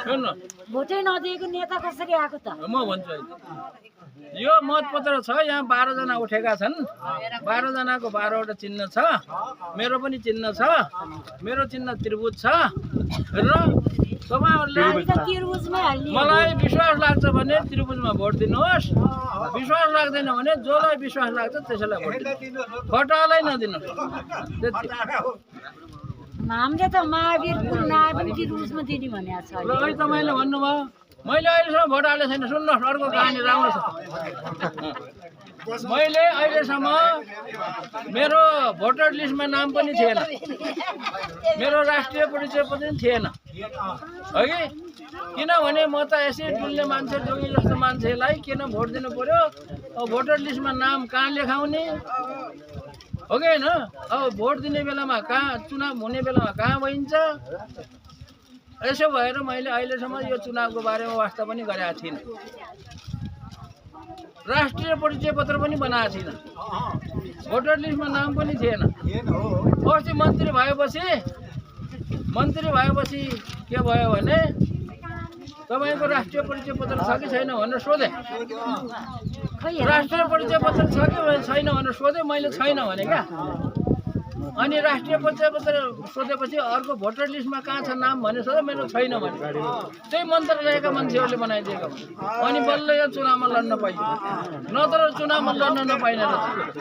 सुन्नु भोटै नदिएको नेता कसरी आएको त म भन्छु है यो मतपत्र छ यहाँ 12 जना उठेका छन् 12 जनाको 12 वटा चिन्ह छ मेरो पनि चिन्ह छ मेरो चिन्ह त्रिभुज छ र तपाईहरुले त्रिभुजमै हाल्ने मलाई विश्वास लाग्छ भने त्रिभुजमा भोट दिनुहोस् विश्वास लाग्दैन भने जसलाई विश्वास लाग्छ त्यसैलाई भोट दिनुहोस् घोटालै नदिनुहोस् त्यति हामीले त महावीरपुर नारायण त्रिभुजमा दिने भनेको छ र अहिले तपाईले भन्नुभयो मैले अहिलेसम्म भोट हालेको छैन सुन्नुहोस् अर्को कहानी राम्रो छ मैले अहिलेसम्म मेरो भोटर लिस्टमा नाम पनि थिएन मेरो राष्ट्रिय परिचय पनि थिएन है किनभने म त यसै डुल्ने मान्छे जोगी जस्तो मान्छेलाई किन भोट दिनु पर्यो अब भोटर लिस्टमा नाम कहाँ लेखाउने हो कि होइन अब भोट दिने बेलामा कहाँ चुनाव हुने बेलामा कहाँ भइन्छ यसो भएर मैले अहिलेसम्म यो चुनावको बारेमा वास्ता पनि गरेका थिइनँ राष्ट्रिय परिचय पत्र पनि बनाएको थिइनँ भोटर लिस्टमा नाम पनि थिएन अस्ति मन्त्री भएपछि के भयो भने तपाईको राष्ट्रिय परिचय पत्र छ कि छैन भनेर सोधे राष्ट्रिय परिचय पत्र छ कि छैन भनेर सोधे मैले छैन भने क्या अनि राष्ट्रिय परिचय पत्र सोधेपछि अर्को भोटर लिस्टमा कहाँ छ नाम भने सोधे मेरो छैन भने त्यही मन्त्रालयका मान्छेहरूले बनाइदिएको अनि बल्ल यो चुनावमा लड्न पाइयो नत्र चुनावमा लड्न नपाइने रहेछ